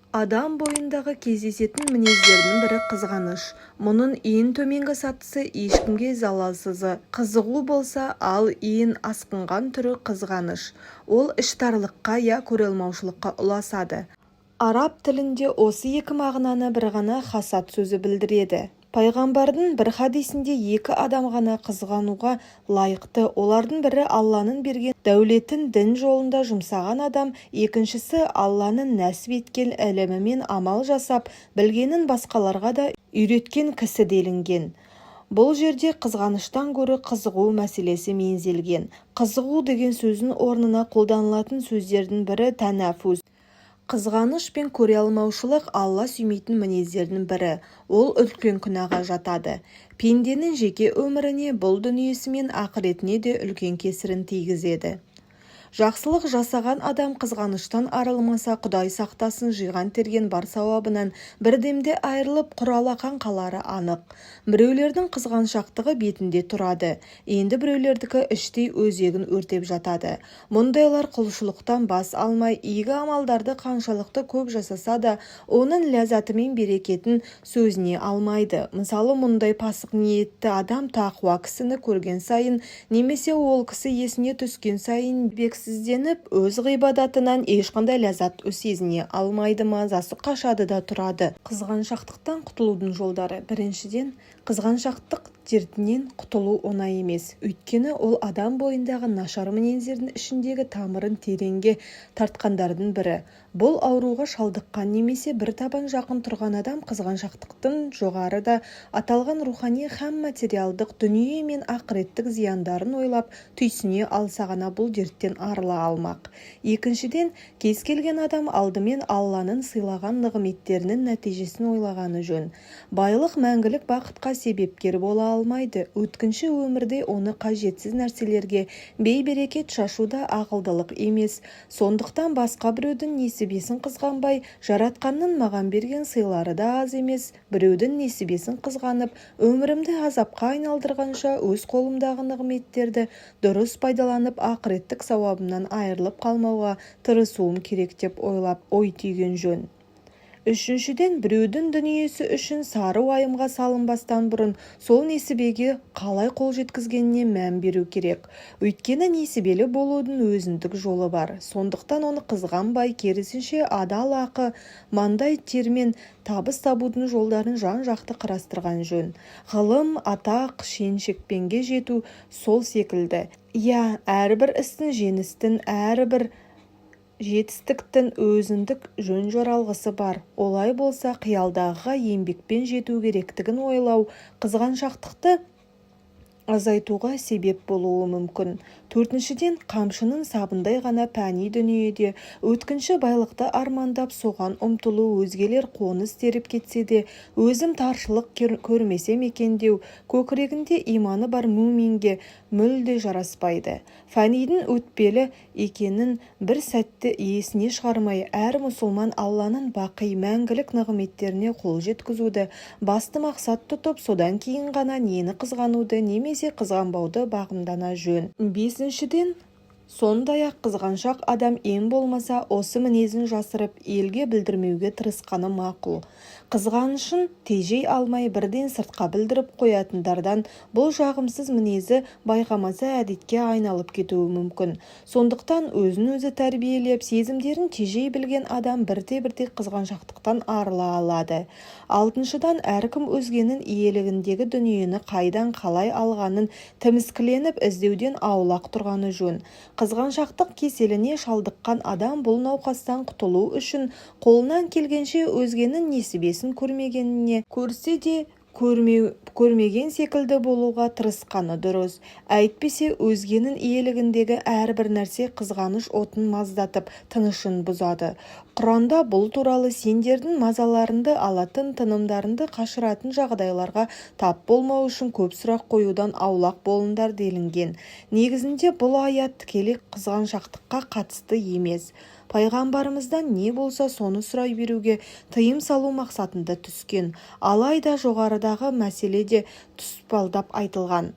Адам бойындағы кездесетін мінездердің бірі қызғаныш. Мұның ең төменгі сатысы ешкімге залалсызы қызығу болса, ал ең асқынған түрі қызғаныш. Ол іштарлыққа я көреалмаушылыққа ұласады. Араб тілінде осы екі мағынаны бір ғана хасад сөзі білдіреді. Пайғамбардың бір хадисінде екі адам ғана қызғануға лайықты, олардың бірі Алланың берген дәулетін дін жолында жұмсаған адам, екіншісі Алланың нәсіп еткен ілімімен амал жасап, білгенін басқаларға да үйреткен кісі делінген. Бұл жерде қызғаныштан гөрі қызығу мәселесі меңзелген. Қызығу деген сөздің орнына қолданылатын сөздердің бірі тәнәфус. Қызғаныш пен көреалмаушылық Алла сүймейтін мінездердің бірі. Ол үлкен күнәға жатады. Пенденің жеке өміріне, бұл дүниесі мен ақыретіне де үлкен кесірін тигізеді. Жақсылық жасаған адам қызғаныштан арылмаса, Құдай сақтасын, жиған-терген бар сауабынан бір демде айырылып, құр алақан қалары анық. Біреулердің қызғаншақтығы бетінде тұрады, енді біреулердікі іштей өзегін өртеп жатады. Мұндайлар құлшылықтан бас алмай, игі амалдарды қаншалықты көп жасаса да, оның ләззаты мен берекетін сезіне алмайды. Мысалы, мұндай пасық ниетті адам тақуа кісіні көрген сайын немесе ол кісі есіне түскен сайын бексізденіп, өз ғибадатынан ешқандай ләззат сезіне алмайды, мазасы қашады да тұрады. Қызғаншақтықтан құтылудың жолдары. Біріншіден, қызғаншақтық дертінен құтылу оңай емес. Өйткені ол адам бойындағы нашар мінездердің ішіндегі тамырын тереңге тартқандардың бірі. Бұл ауруға шалдыққан немесе бір табан жақын тұрған адам қызғаншақтықтың жоғарыда аталған рухани һәм материалдық, дүние мен ақыреттік зияндарын ойлап, түйсіне алса ғана бұл дерттен арыла алмақ. Екіншіден, кез келген адам алдымен Алланың сыйлаған нығметтерінің нәтижесін ойлағаны жөн. Байлық мәңгілік бақытқа себепкер бола алмайды. Өткінші өмірде оны қажетсіз нәрселерге бей-берекет шашу да ақылдылық емес. Сондықтан басқа біреудің несібесін қызғанбай, Жаратқанның маған берген сыйлары да аз емес, біреудің несібесін қызғанып, өмірімді азапқа айналдырғанша, өз қолымдағы нығметтерді дұрыс пайдаланып, ақыреттік сауабымнан айырылып қалмауға тырысуым керек деп ойлап, ой түйген жөн. Үшіншіден, біреудің дүниесі үшін сары уайымға салынбастан бұрын сол несібеге қалай қол жеткізгеніне мән беру керек. Өйткені несібелі болудың өзіндік жолы бар. Сондықтан оны қызғанбай, керісінше адал ақы, маңдай термен табыс табудың жолдарын жан-жақты қарастырған жөн. Ғылым, атақ, шен-шекпенге жету сол секілді. Иә, әрбір істің, жеңістің, әрбір жетістіктің өзіндік жөн-жоралғысы бар. Олай болса, қиялдағыға еңбекпен жету керектігін ойлау қызғаншақтықты азайтуға себеп болуы мүмкін. Төртіншіден, қамшының сабындай ғана пәни дүниеде өткінші байлықты армандап, соған ұмтылу, өзгелер қоныс теріп кетсе де, өзім таршылық көрмесем екен деу көкірегінде иманы бар мүминге мүлде жараспайды. Фәнидің өтпелі екенін бір сәтте есіне шығармай, әр мұсылман Алланың бақи, мәңгілік нығметтеріне қол жеткізуді басты мақсат тұтып, содан кейін ғана нені қызғануды немесе қызғанбауды бағамдағаны жөн. Бесіншіден, сондай-ақ қызғаншақ адам ең болмаса осы мінезін жасырып, елге білдірмеуге тырысқаны мақұл. Қызғанышын тежей алмай, бірден сыртқа білдіріп қоятындардан бұл жағымсыз мінезі байқамаса әдетке айналып кетуі мүмкін. Сондықтан өзін-өзі тәрбиелеп, сезімдерін тежей білген адам бірте-бірте қызғаншақтықтан арыла алады. Алтыншыдан, әркім өзгенің иелігіндегі дүниені қайдан, қалай алғанын тіміскіленіп іздеуден аулақ тұрғаны жөн. Қызғаншақтық кеселіне шалдыққан адам бұл науқастан құтылу үшін қолынан келгенше өзгенің несібесін көрмегеніне, көрсе де көрмеген секілді болуға тырысқаны дұрыс. Әйтпесе өзгенің иелігіндегі әрбір нәрсе қызғаныш отын маздатып, тынышын бұзады. Құранда бұл туралы: Сендердің мазаларыңды алатын, тынымдарыңды қашыратын жағдайларға тап болмау үшін көп сұрақ қоюдан аулақ болыңдар делінген. Негізінде бұл аят тікелей қызғаншақтыққа қатысты емес. Пайғамбарымыздан не болса соны сұрай беруге тыйым салу мақсатында түскен. Алайда жоғарыдағы мәселе де тұспалдап айтылған.